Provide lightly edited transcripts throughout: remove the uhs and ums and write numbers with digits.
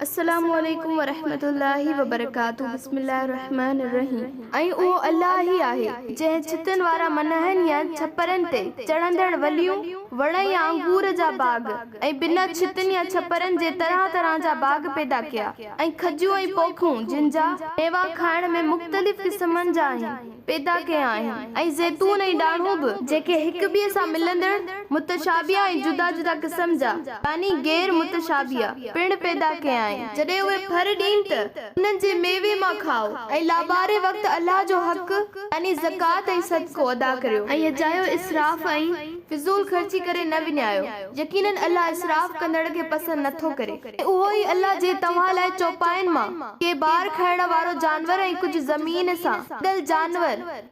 السلام عليڪم ورحمة الله وبرڪاته بسم الله الرحمن الرحيم ۽ اهو الله ئي آهي جنهن ڇتن وارا منهن يا ڇپرن تي چڙهندڙ وليون، وڻ يا انگور جا باغ ۽ بنا ڇتن يا ڇپرن جي طرح طرح جا باغ پيدا ڪيا ۽ کجيون ۽ پوکون جن جا ميوا کائڻ ۾ مختلف قسمن جا آهن. پيدا ڪيا آهن ۽ زيتون ۽ ڏاڙهون به، جيڪي هڪ ٻئي سان ملندڙ، متشابهه ۽ جدا جدا قسم جا، يعني غير متشابهه، پڻ پيدا ڪيائين. جڏهن اهي ڦر ڏين ته انهن جي ميوي مان کائو ۽ لاباري وقت الله جو حق، يعني زڪوات ۽ صدقو، ادا ڪريو. ۽ اجايو اسراف ۽ فضول خرچي ڪري نه وڃايو، يقيناً الله اسراف ڪندڙ کي پسند نه ٿو ڪري. ۽ اهو ئي الله جنهن توهان لاء چوپاين مان ڪي بار کڻڻ وارو جانور ۽ ڪجهه زمين سان ٻڌل جانور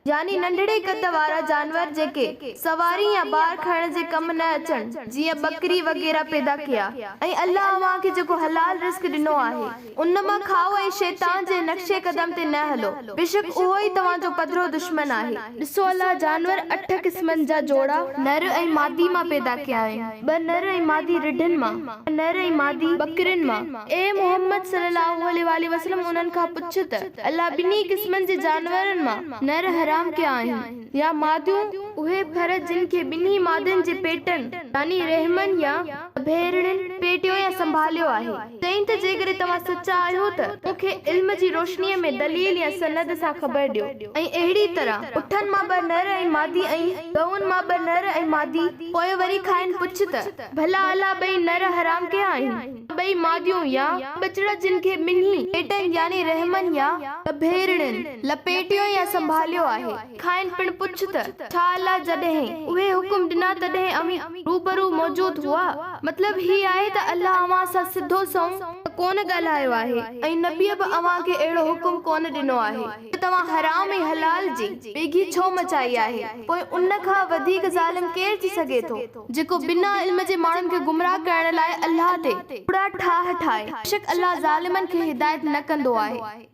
يعني ننڍڙي قد وارا جانور جيڪي سواري يا بار کڻڻ جي ڪم نه اچن جيئن ٻڪري وغيره پيدا ڪيا ۽ الله اوهان کي جيڪو حلال رزق ڏنو آهي ان مان کائو ۽ شيطان جي نقش قدم تي نه هلو بيشڪ اهو ئي توهان جو پڌرو دشمن آهي. ڏسو الله جانور اٺ قسمن جا جوڙا نر ۽ مادي مان پيدا ڪيا آهن ٻه نر ۽ مادي رڍن مان، ٻه نر ۽ مادي ٻڪرين مان. اي محمد صلّي اللّٰه عليه واٰله وسلّم انهن کان پڇ ته الله ٻنهي قسمن جي جانورن مان نر حرام ڪيا آهن يا ماديون، اهي ڦر جن کي ٻنهي مادين جي پيٽن يعني رحمن يا ڳڀيرڻين پيٽيو يا سنڀاليو آهي. چئين ته جيڪڏهن توهان سچا آهيو ته مون کي علم جي روشنيء ۾ دليل يا سند سان خبر ڏيو. ۽ اهڙي طرح اٺن مان ٻه نر ۽ مادي ۽ ڳئون مان ٻه نر ۽ مادي، پوء وري کانئن پڇ ته، ڀلا الله ٻئي نر حرام ڪيا آهن يا ٻئي ماديون يا ٻچڙا جن کي ٻنهي پيٽن يعني رحمن يا ڳڀيرڻين لپيٽيو يا سنڀاليو آهي؟ کانئن پڻ پڇ ته، ڇا الله جڏهن اهي حڪم ڏنا تڏهن اوهين روبرو موجود هئا؟ مطلب هي آهي ته الله اوهان سان سڌو سنئون ته ڪونه ڳالهايو آهي ۽ نبيء به اوهان کي اهڙو حڪم ڪونه ڏنو آهي ته توهان حرام ۽ حلال جي ٻيگهي ڇو مچائي آهي؟ پوء ان کان وڌيڪ ظالم ڪير ٿي سگهي ٿو، جيڪو بنا علم جي ماڻهن کي گمراهه ڪرڻ لاء الله تي ڪوڙا ٺاهه ٺاهي. بيشڪ الله ظالمن کي هدايت نه ڪندو آهي.